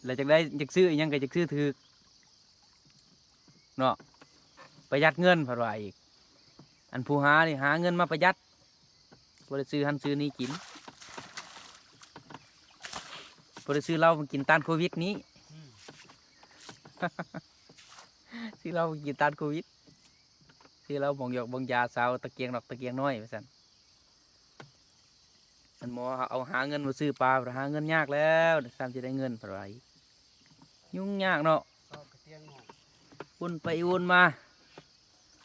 ແລ້ວຈັກໄດ້ ຢາກຊື້ອີ່ຫຍັງກໍຢາກຊື້ຖືກ ເນາະ ປະຢັດເງິນເພິ່ນວ່າອີກ. ອັນຜູ້ຫານີ້ຫາເງິນມາປະຢັດ ບໍ່ໄດ້ຊື້ຫັ້ນຊື້ນີ້ກິນ ບໍ່ໄດ້ຊື້ເຫຼົ້າມາກິນຕ້ານໂຄວິດນີ້. ອືມ ຊື້ເຫຼົ້າມາກິນຕ້ານໂຄວິດ ຊື້ເຫຼົ້າບອງຢອກບອງຢາ ສາວຕະກຽງນອກຕະກຽງນ້ອຍວ່າຊັ້ນ. ອັນໝໍເອົາຫາເງິນມາຊື້ປາ ຫາເງິນຍາກແລ້ວ ຊ້ຳຊິໄດ້ເງິນ ເພິ່ນວ່າອີກ. ຫຍຸ້ງຍາກເນາະ ສາວຕະກຽງນ້ອຍ ວົນໄປວົນມາ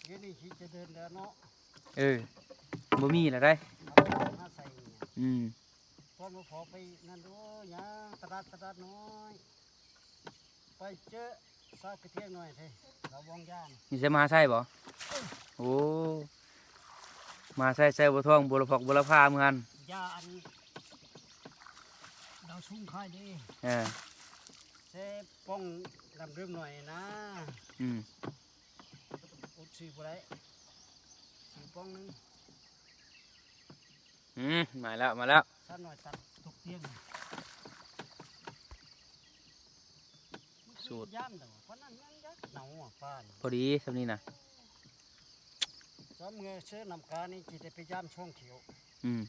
ດຽວນີ້ຊິຈະເດີນແລ້ວເນາະ. ເອີ ບໍ່ມີແລ້ວໃດ໋ ມາຕະຫຼາດມາໃສ່ນີ້. ອືມ ກ່ອນບໍ່ພໍໄປນັ້ນ ໂອ້ຍ ຍ່າງຕະຫຼາດ ຕະຫຼາດນ້ອຍ ໄປເຈີສາວກະຕຽງໜ້ອຍເດ້ ລາວວາງຢານ ຢູ່ໃສ ມະຫາໄຊບໍ່? ເອີ ໂອ້ ມະຫາໄຊ ໄຊບົວທອງ ບົວລະພອກ ບົວລະພາ ມື້ຫັ້ນ ຢາອັນ ດາວສຸງຂາຍເດ້. ເອີ ແຕ່ປ່ອງດຳເດີມໜ້ອຍນະ. ອືມ ອົດຊື່ບໍ່ໄດ້ ຊື້ປ່ອງໜຶ່ງ. ອືມ ມາແລ້ວ ມາແລ້ວ ສາວນ້ອຍຕັດຕົກຕຽງ ສູດ ມັນຄືຢ້ານແຕ່ວ່າ ປານນັ້ນຍັງຢາກເນົ່າອະ ປານ ພໍດີສ່ຳນີ້ນະ ຈະເມືອເຊີນຳການີ້ ຊິໄດ້ໄປຢາມຊ່ອງຂຽວ. ອືມ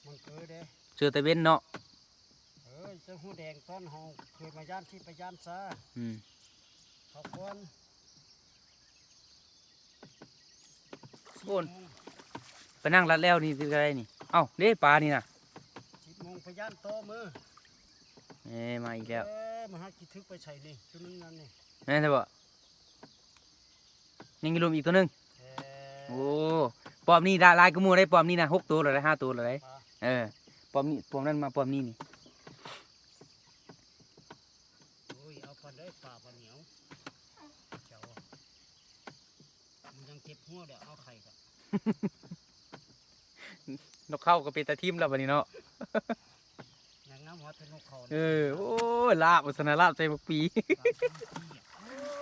ມັນເກີເດ້ ເຊີແຕ່ເວັນເນາະ. ເອີຍ ເຈົ້າຫົວແດງຕອນເຮົາເຄີຍມາຢ້າມທີ່ໄປຢ້າມຊາ ອືມ ເຂົາກ່ອນ ໂອ້ນ ໄປນັ່ງລັດແລ້ວນີ້ຄືໄດ້ນີ້. ເອົ້າ ເດ້ປານີ້ນະ ສິບໂມງໄປຢ້າມຕໍ່ມື້. ເອີ ມາອີກແລ້ວ. ເອີ ມາຫາກິນຖືກໄປໃສນີ້ ຕົວໜຶ່ງນັ້ນນີ້ ແມ່ນແທ້ບໍ່? ຍັງຢູ່ລຸ່ມອີກຕົວໜຶ່ງ. ເອີ ໂອ້ ປ້ອມນີ້ຫຼາຍ ຫຼາຍກວ່າໝູ່ເດ້. ປ້ອມນີ້ນະ ຫົກໂຕແລ້ວເດ້ ຫ້າໂຕແລ້ວເດ້. ເອີ ປ້ອມນີ້ ປ້ອມນັ້ນມາປ້ອມນີ້ນີ້. ໂອ້ຍ ເອົາປານໃດ ປາປາໜຽວ ເຈົ້າ ມັນຍັງເຈັບຫົວເດ້ ເອົາໄຂ່ກໍ ນົກເຂົາກໍເປັນຕາຖິ້ມແລ້ວບັດນີ້ເນາະ. ຍັງງາມຮອດແຕ່ນົກເຂົາ. ເອີ ໂອ້ຍ ລາບວ່າຊັ້ນນະ ລາບໃສ່ບັກປີ.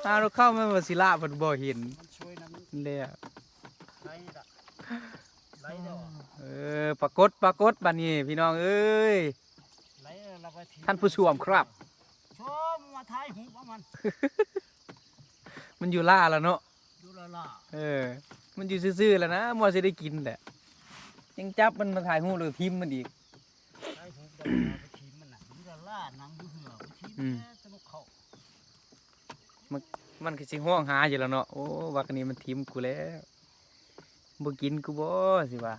ຫານົກເຂົາ ມັນວ່າຊິລາບ ເພິ່ນບໍ່ເຫັນ. ມັນຊ່ວຍນຳ ແລ້ວ ໄລ່ລະ ໄລ່ແລ້ວ. ເອີ ປາກົດ ປາກົດບັດນີ້ ພີ່ນ້ອງເອີຍ. ໄລ່ແລ້ວ ທ່ານຜູ້ຊົມຄັບ ຊົມມາຖ່າຍຮູບເອົາມັນ. ມັນຢູ່ລ້າລະເນາະ ຢູ່ລ້າໆ. ເອີ ມັນຢູ່ຊື່ໆລະນະ ມັວຊິໄດ້ກິນແຫຼະ. ຍັງຈັບມັນມາຖ່າຍຮູບ ແລ້ວຖິ້ມມັນອີກ. ຖ່າຍຮູບໄດ້ ເອົາໄປຖິ້ມມັນນະ ຢູ່ລ້າໆ ນັ່ງຢູ່ເຮືອ ໄປຖິ້ມ ອືມ ແຕ່ນົກເຂົາ. ມັນ ມັນຄືຊິຮ້ອງຫາຢູ່ແລ້ວເນາະ. ໂອ້ ບັກອັນນີ້ມັນຖິ້ມກູແລ້ວ ບໍ່ກິນກູບໍ່ ຊິວ່າ.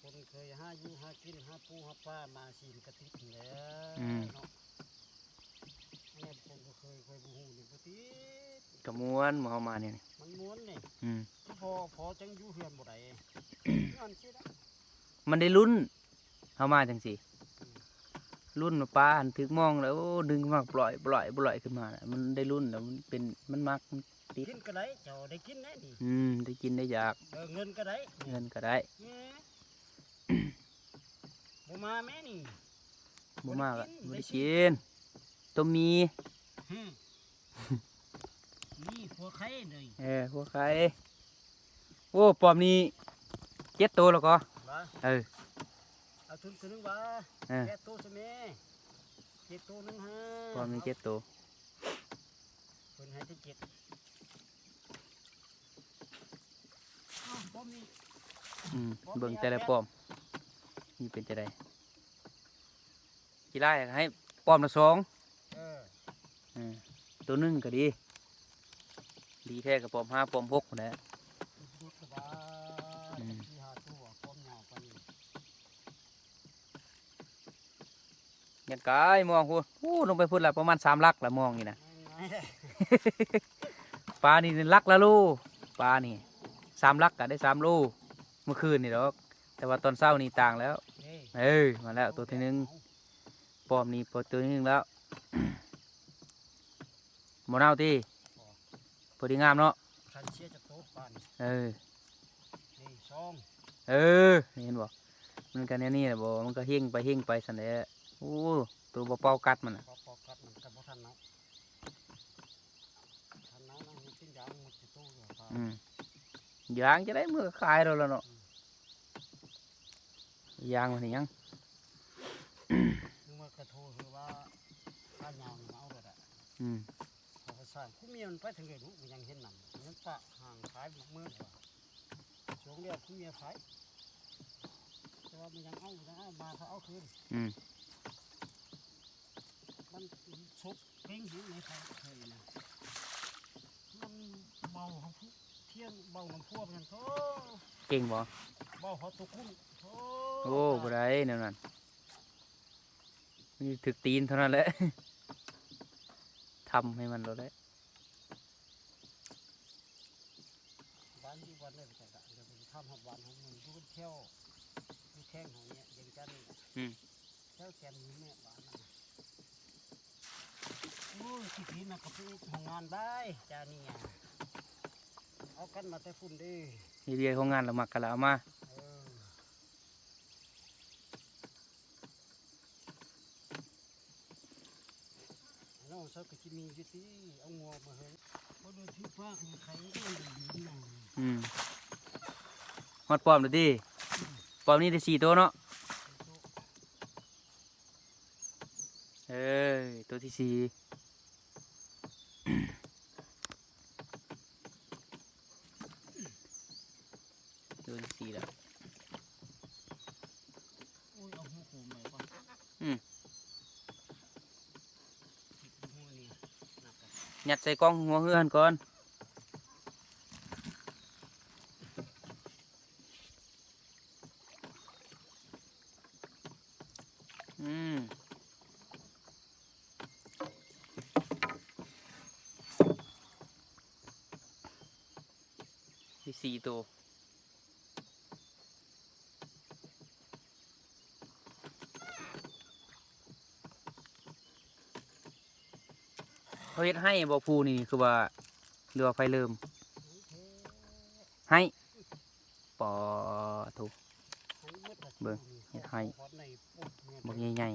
ຄົນເຄີຍຫາຢູ່ຫາກິນ ຫາປູຫາປາມາ ຊີນກະຕິກແຫຼະ ອືມ ເນາະ. ອັນນີ້ຄົນບໍ່ເຄີຍ ຂ້ອຍບໍ່ຮູ້ນີ້ບໍ່ຕິດ. ກະມ່ວນ ໝູ່ເຮົາມານີ້ ມັນມ່ວນນີ້ ອືມ ຄືພໍ ພໍຈັ່ງຢູ່ເຮືອນບໍ່ໄດ້ ເຮືອນຊິໄດ້ ມັນໄດ້ລຸ້ນ. ເຮົາມາຈັ່ງຊີ້ ອືມ ລຸ້ນວ່າປາຫັ້ນຖືກມອງແລ້ວ ໂອ້ ດຶງຂຶ້ນມາ ປລ່ອຍ ປລ່ອຍ ປລ່ອຍຂຶ້ນມາ ມັນໄດ້ລຸ້ນແລ້ວ ມັນເປັນ ມັນມັກ ມັນຕິດ. ກິນກໍໄດ້ ເຈົ້າໄດ້ກິນໄດ້ນີ້ ອືມ ໄດ້ກິນໄດ້ຢາກ. ເອີ ເງິນກໍໄດ້ ເງິນກໍໄດ້ ເອີ ບໍ່ມາແມ້ນີ້ ບໍ່ມາກໍບໍ່ໄດ້ກິນ ບໍ່ໄດ້ກິນ ຕົ້ມໝີ່ ຫື ນີ້ຫົວໄຂ່ເລີຍ ເອີ ຫົວໄຂ່. ໂອ້ ປ້ອມນີ້ເຈັດໂຕແລ້ວກໍ ຫວາ ເອີ ເອົາທຸນຄືໜຶ່ງຫວາ ເອີ ແປດໂຕຊະແມ່ ເຈັດໂຕໜຶ່ງຫາ ປ້ອມນີ້ເຈັດໂຕ ເພິ່ນໃຫ້ແຕ່ເຈັດ ອ້າວ ປ້ອມນີ້ ອືມ ປ້ອມນີ້ ເບິ່ງແຕ່ລະປ້ອມ ນີ້ເປັນຈັ່ງໃດ? ຂີ້ລ້າຍໃຫ້ປ້ອມລະສອງ ເອີ ເອີ ໂຕໜຶ່ງກໍດີ ດີແທ້ກໍປ້ອມຫ້າປ້ອມຫົກພຸ້ນແຫຼະ ອືມ ສີ່ຫ້າໂຕປ້ອມຍາວປານນີ້ ຍັງກາຍມອງພຸ້ນ ໂອ້ ລົງໄປພຸ້ນລະ ປະມານສາມຫຼັກລະ ມອງນີ້ນະ ປານີ້ຫຼັກລະໂລ ປານີ້ສາມຫຼັກກໍໄດ້ສາມໂລ ມື້ຄືນນີ້ດອກ ແຕ່ວ່າຕອນເຊົ້ານີ້ຕ່າງແລ້ວ ເອີ ມາແລ້ວໂຕທີໜຶ່ງ ປ້ອມນີ້ໂຕທີໜຶ່ງແລ້ວ ບໍ່ເນົ່າຕິ ພໍດີງາມເນາະ ບໍ່ທັນເສຍຈັກໂຕປານ ເອີ ນີ້ສອງ ເອີ ເຫັນບໍ່ ມັນກໍແນວນີ້ແຫຼະບໍ່ ມັນກໍເຮັງໄປເຮັງໄປຊັ້ນແຫຼະ ໂອ້ ໂຕບໍ່ເປົ່າກັດມັນນະ ບໍ່ເປົ່າກັດມັນກໍບໍ່ທັນເນົ່າ ທັນເນົ່ານະ ມັນເປັນຢາງໝົດ ອືມ ຢາງຈະໄດ້ເມືອຂາຍແລ້ວລະເນາະ ອືມ ຢາງມັນຫຍັງ ເມືອກະໂທ ຄືວ່າຂ້າຍາວມາເອົາໂລດອະ ອືມ ເຂົາກໍສ້າງ ຜູ້ເມຍມັນໄປທາງໃດບຸ ມັນຍັງເຫັນນຳ ມັນຍັງປະຫາງຂາຍໝົດມື້ວ່າ ຊ່ວງດຽວຜູ້ເມຍຂາຍ ແຕ່ວ່າມັນຍັງເອົາ ຍັງເອົາມາ ເຂົາເອົາຄືນ ອືມ ມັນສົກ ເກັ່ງຢູ່ໃນໄທເຄີຍນະ ມັນເບົາເຮົາຜູ້ ທ່ຽງເບົານຳພວກນັ້ນໂທ້ ເກັ່ງບໍ່ ເບົາເຮົາຕົກຫຸ້ມໂທ້ ໂອ້ ຕາຍ ບໍ່ໄດ້ແນວນັ້ນ ມີຖືກຕີນເທົ່ານັ້ນແຫຼະ ທຳໃຫ້ມັນໂລດແຫຼະ ບ້ານຢູ່ບ້ານໃດບໍ່ຈັກ ດຽວໄປທຳຮອດບ້ານເຮົາ ມັນຢູ່ແຖວ ຢູ່ແຂວງເຮົານີ້ ວຽງຈັນນີ້ ອືມ ແຖວແຄມນີ້ແມ່ນບ້ານນັ້ນ ໂອ້ຍ ຊິກິນນະ ກໍໄປໂຮງງານໄດ້ ຈານີ້ອະ ເອົາກັນມາແຕ່ພຸ້ນເດ້ ເຮັດວຽກໂຮງງານລະມັກກະລະເອົາມາ ເອີ ນ້ອງເຂົາກໍຊິມີຢູ່ຕິ ເອົາງົວມາເຮີ້ນ ບໍ່ໄດ້ຖືຝາກໃຫ້ໃຄ ອືມ ຮອດປ້ອມແລ້ວຕິ ປ້ອມນີ້ໄດ້ສີ່ໂຕເນາະ ສີ່ໂຕ ທີສີ່ ໂຕທີສີ່ແລ້ວ. ໂອ້ຍ ເອົາຫົວໂຂມໄວ້ກ່ອນ. ອືມ ຫົວນີ້ ຍັດໃສ່ກ້ອງຫົວເຮືອຫັ້ນກ່ອນ. ອືມ ມີສີ່ໂຕ. ເຂົາເຮັດໄຮ່ບໍ່ພູນີ້ ຄືວ່າ ຫຼືວ່າໃຜເລີ່ມ? ໄຮ່ ປາໂທ້ ເບິ່ງ ເຮັດໄຮ່ບັກໃຫຍ່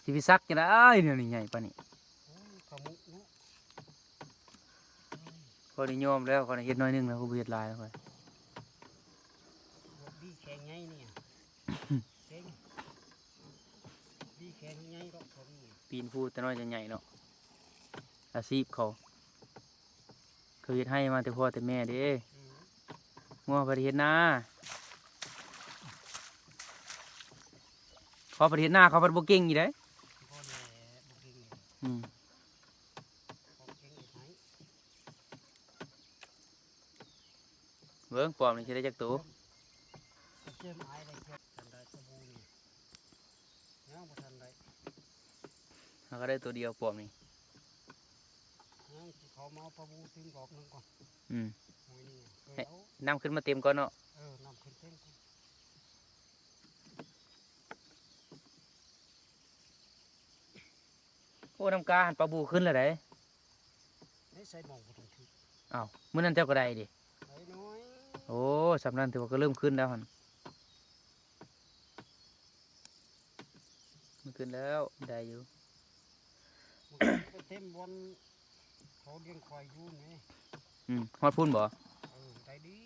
ໆ ຊິໄປສັກຈັ່ງໃດ ແນວນີ້ໃຫຍ່ປານນີ້. ໂອ້ຍ ຂະມຸເນາະ. ຂ້ອຍນີ້ຍອມແລ້ວ ຂ້ອຍນີ້ເຮັດໜ້ອຍໜຶ່ງແລ້ວ ຂ້ອຍບໍ່ເຮັດຫຼາຍແລ້ວຂ້ອຍ. ບໍ່ດີແຂງໃຫຍ່ນີ້ ເກັ່ງ ດີແຂງໃຫຍ່ດອກເຂົານີ້. ປີນພູແຕ່ນ້ອຍແຕ່ໃຫຍ່ເນາະ ອາຊີບເຂົາ. ເຂົາເຮັດໄຮ່ມາແຕ່ພໍ່ແຕ່ແມ່ເດ້. ອືມ ງົວເພິ່ນເຮັດນາ ເຂົາເພິ່ນເຮັດນາ ເຂົາເພິ່ນບໍ່ເກັ່ງອີກເດ້. ບໍ່ແຫຼະ ບໍ່ເກັ່ງ. ອືມ ເຂົາເກັ່ງເຮັດໄຮ່. ເບິ່ງປ້ອມນີ້ຊິໄດ້ຈັກໂຕ? ເຈີມອາຍໄດ້ເທື່ອ ທັນໄດ້ປາບູນີ້ ຍັງບໍ່ທັນໄດ້. ເຮົາກໍໄດ້ໂຕດຽວປ້ອມນີ້ ຍັງຊິເຂົ້າມາເອົາປາບູຕື່ມດອກໜຶ່ງກ່ອນ. ອືມ ມື້ນີ້ເຄີຍເອົາ ນ້ຳຂຶ້ນມາເຕັມກ່ອນເນາະ. ເອີ ນ້ຳຂຶ້ນເຕັມກ່ອນ. ໂອ້ ນ້ຳກາຫັ້ນປາບູຂຶ້ນແລ້ວໃດ. ໃນໃສ່ໝອງບໍ່ທັນຖືກ. ອ້າວ ມື້ນັ້ນເຈົ້າກໍໄດ້ເດ. ໄດ້ໜ້ອຍ. ໂອ້ ສ່ຳນັ້ນຖືວ່າກໍເລີ່ມຂຶ້ນແລ້ວຫັ້ນ. ມັນຂຶ້ນແລ້ວ ໄດ້ຢູ່. ມັນກໍເຕັມບ່ອນເຂົາລ້ຽງຄວາຍຢູ່ນີ້. ອືມ ຮອດພຸ້ນບໍ່? ເອີ ໄດ້ດີ.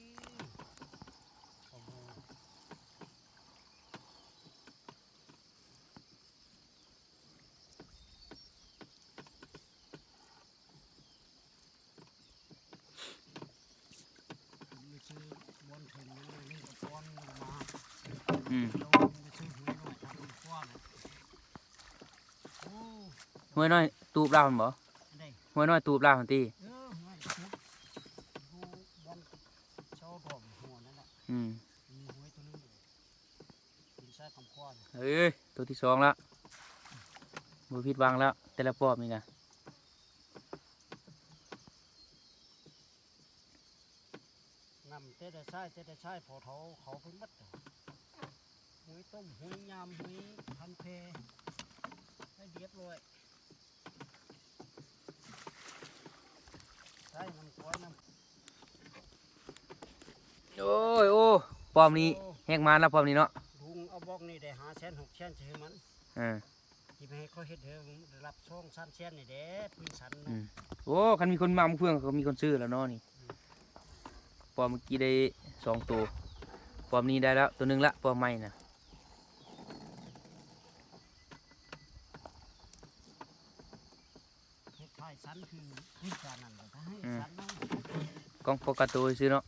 ອືມ ຫ້ວຍນ້ອຍຕູບລາວຫັ້ນບໍ່? ຫ້ວຍນ້ອຍຕູບລາວຫັ້ນຕິ? ອືມ ເອີຍ ໂຕທີສອງລະ ບໍ່ຜິດຫວັງລະ ແຕ່ລະປອບນີ້ນະ. ນຳແຕ່ລະຊາຍ ແຕ່ລະຊາຍ ພໍ່ເຖົ້າເຂົາໄປໝົດ. ຫວຍຕົ້ມ ຫວຍຍາມ ຫວຍພັນແພ ໃຫ້ລຽບຮ້ອຍ. ໃຊ້ນ້ຳກວຍ ນ້ຳ ໂອ້ຍ ໂອ້ ປ້ອມນີ້ ໂອ້ ແຮງມານລະປ້ອມນີ້ເນາະ. ລຸງເອົາບອກນີ້ໄດ້ຫ້າແສນ ຫົກແສນ ຈະໃຫ້ມັນ ເອີ ຊິໄປໃຫ້ເຂົາເຮັດເດີລະດັບສອງສາມແສນນີ້ແຫຼະ ພື້ນສັນເນາະ. ອືມ ໂອ້ ຄັນມີຄົນມາເມືອງ ກໍມີຄົນຊື້ແລ້ວເນາະນີ້. ອືມ ປ້ອມເມື່ອກີ້ໄດ້ສອງໂຕ ປ້ອມນີ້ໄດ້ແລ້ວໂຕໜຶ່ງລະ ປ້ອມໃໝ່ນະ. ເຮັດທ້າຍສັນຄື ຄືການນັ້ນລະ ຖ້າໃຫ້ ອືມ ສັນເນາະ ກ້ອງປ້ອງກັນໂຕຊື່ເນາະ.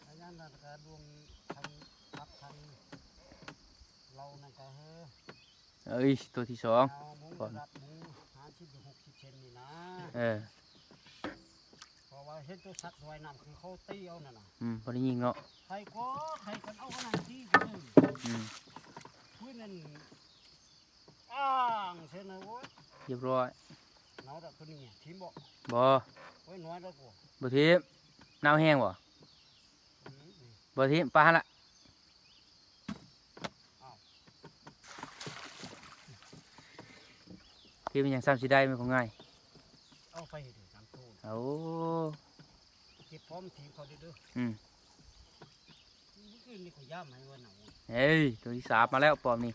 ອັນນັ້ນລະກະດວງທາງ ຮັບທາງເຫຼົ່ານັ້ນກະເຮີ ເອີຍ ໂຕທີສອງ ເອົາໝູ ລະດັບໝູ ຫ້າສິບ ຫຼື ຫົກສິບເຊັນນີ້ນະ. ເອີ ເພາະວ່າເຫັນໂຕສັດລອຍນ້ຳ ຄືເຂົາຕີເອົານັ້ນນະ. ອືມ ບໍ່ໄດ້ຍິງເນາະ. ໃຜກໍໃຜກັນເອົາອັນນັ້ນຕີເດີ. ອືມ ຜູ້ນັ້ນອ້າງເຊີນນະ. ໂອ້ຍ ຮຽບຮ້ອຍ. ເນົາດອກໂຕນີ້ ຖິ້ມບໍ່? ບໍ່. ໂອ້ຍ ນ້ອຍແລ້ວກໍ ບໍ່ຖິ້ມ. ເນົ່າແຮງບໍ່? ອືມ ບໍ່ຖິ້ມ ປະຫັ້ນລະ. ອ້າວ ທີ່ມັນຍັງຊ້ຳຊິໄດ້ ມັນກໍງ່າຍ. ເອົາໄປເດີ ສາມໂຕ. ໂອ້ ເກັບພ້ອມທີມເຂົາເດີ. ອືມ ມື້ຄືນນີ້ຂ້ອຍຢາມໃຫ້ວ່າໜາວ. ເອີຍ ໂຕທີສາມມາແລ້ວ ປ້ອມນີ້.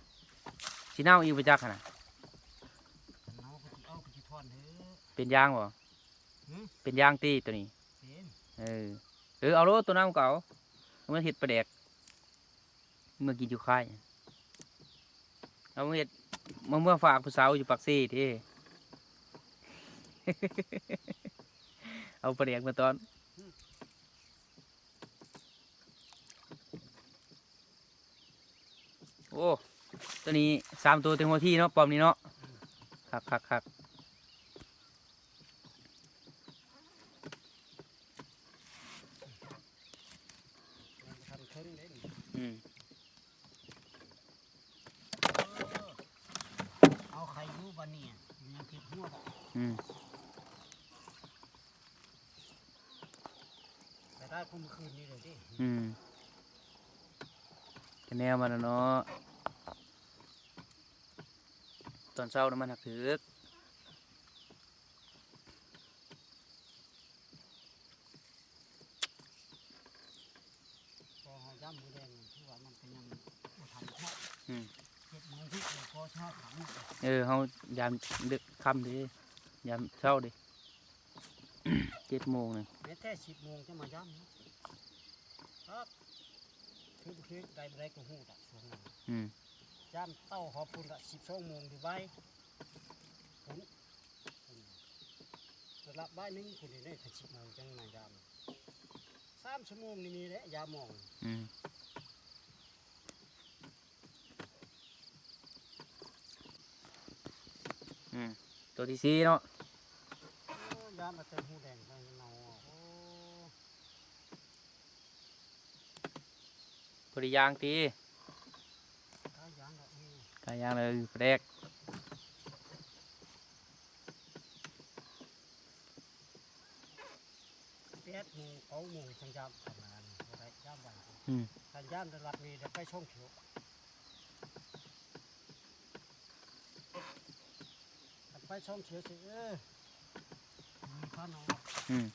ຊິເນົ່າອີກບໍ່ຈັກຫັ້ນນະ. ຄັນເນົ່າກໍຊິເອົາ ກໍຊິຖອນເດີ. ເປັນຢາງບໍ່? ຫື? ເປັນຢາງຕິໂຕນີ້? ເປັນ. ເອີ. ເອີ ເອົາໂລດ ໂຕນຳກໍເອົາ ເອົາມາເຮັດປາແດກ ເມື່ອກິນຢູ່ຄ້າຍ ເອົາມາເຮັດ ມາເມືອຝາກຜູ້ສາວຢູ່ປາກເຊເດ້ ເອົາປາແດກມາຕ້ອນ. ໂອ້ ໂຕນີ້ສາມໂຕເຕັມຫົວທີເນາະ ປ້ອມນີ້ເນາະ ຄັກໆໆ. ອືມ ເອົາໄຂ່ຢູ່ບາດນີ້ ຍັງເກັບຫົວໄດ້ ອືມ ໄປໄດ້ພວກມື້ຄືນນີ້ເລີຍເດ້ ອືມ ກະແນວມັນລະເນາະ ຕອນເຊົ້ານະມັນຫາກຖືກ. ພໍເຮົາຢ້ຳມື້ແລງ ຄືວ່າມັນກະຍັງບໍ່ທັນເທາະ ອືມ ເຈັດໂມງພຸ້ນ ພໍເຊົ້າຂຳ ເອີ ເຮົາຢ້ຳເດິກຄ່ຳເດ້ ຢ້ຳເຊົ້າເດ້ ເຈັດໂມງນະ ແມ່ນແທ້ ສິບໂມງຈະມາຢ້ຳ ຄັບ ຖືກບໍ່ຖືກ ໄດ້ບໍ່ໄດ້ກໍຮູ້ດອກຊ່ວງນັ້ນ ອືມ ຢ້ຳເຕົ້າຮອດພຸ້ນລະ ສິບສອງໂມງ ຫຼືບ່າຍພຸ້ນ ລະບ່າຍໜຶ່ງພຸ້ນເດ້ ຄັນສິບໂມງຈັ່ງມາຢ້ຳ ສາມຊົ່ວໂມງນີ້ມີແຫຼະ ຢ້ຳມອງ ອືມ ອືມ ໂຕທີສີ່ເນາະ ໂອ້ ຢ້ຳເອົາແຕ່ຫູແດງໄປເນາະ ໂອ້ ບໍ່ໄດ້ຍ່າງຕິ ກາຍຍ່າງແລ້ວ ກາຍຍ່າງແລ້ວ ປາແດກ ແປດໂມງ ເກົ້າໂມງຈັ່ງຢ້ຳ ປະມານບໍ່ໄດ້ຢ້ຳໄວ ອືມ ຄັນຢ້ຳແຕ່ລັດນີ້ໄດ້ໄປສອງເທື່ອ ຄັນໄປສອງເທື່ອຊິ ເອີ ມີພານ້ອງ ອືມ